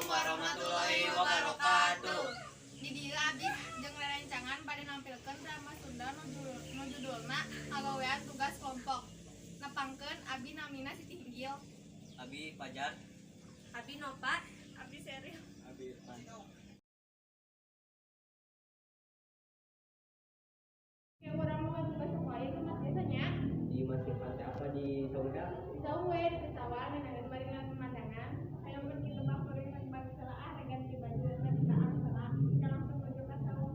Warahmatullahi wabarakatuh. Di dieu abdi jeung rerencangan bade nampilkeun drama Sunda nu judulna Ngagawean Tugas Kelompok. Nepangkeun, abdi namina Siti Hinggil. Abi Pajar. Abi Nova. Abdi Seril. Abi Irfan. Kayak urang mau tugas sekolah ieu mah biasanya. Di Masjid Pantai apa di Saungda? Di saung we, di sawah, ngeunaan bari ngeliat pemandangan. Ayo pergi tebak bari baju salah ah, ganti baju dan kita salah. Kita langsung menuju ke saung.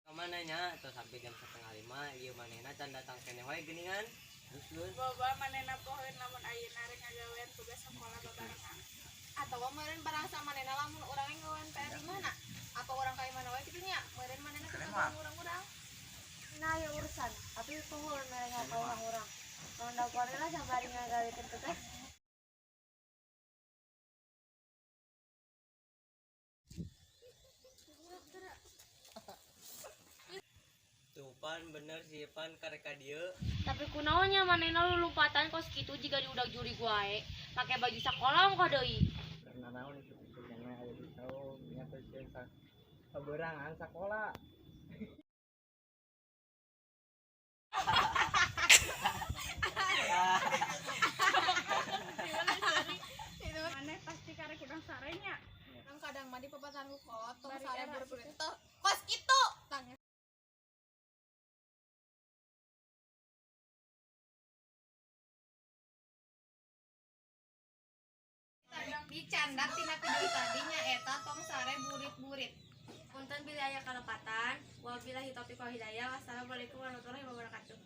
Kemana nya? Atau sampai jam 4.30, ieu manehna can datang keneh wae geuningan. Terus Boba manehna pohoeun lamun ayeuna rek ngagawean tugas sakola babarengan. Atau meureun barang sama manehna lamun urang yang nggawean PR di mana? Apa urang ka imah wae kitu nya? Meureun manehna suka sama urang-urang. Nah, ya urusan. Tapi pohoeun mereka ka urang-urang. Ronda lah sabari ngagawekeun tugas. Tuh pan bener si Irfan karek ka dieu. Tapi kunaon nya manehna lulumpatan kos kitu jiga diudag jurig wae. Make baju sakola ongkoh deui. Karena naon itu karena aya di saung nya teh sieun saberangan sakola. Maneh pasti karek hudang sare nya. Nang kadang mah di papatan ku kolot tong Bari sare era buru-buru teh kos kitu. Tanya. Dicandak tina video tadi nyaeta tong sare burit-burit. Punten bilih aya kalepatan. Wabillahi taufiq wal hidayah. Wassalamualaikum warahmatullahi wabarakatuh.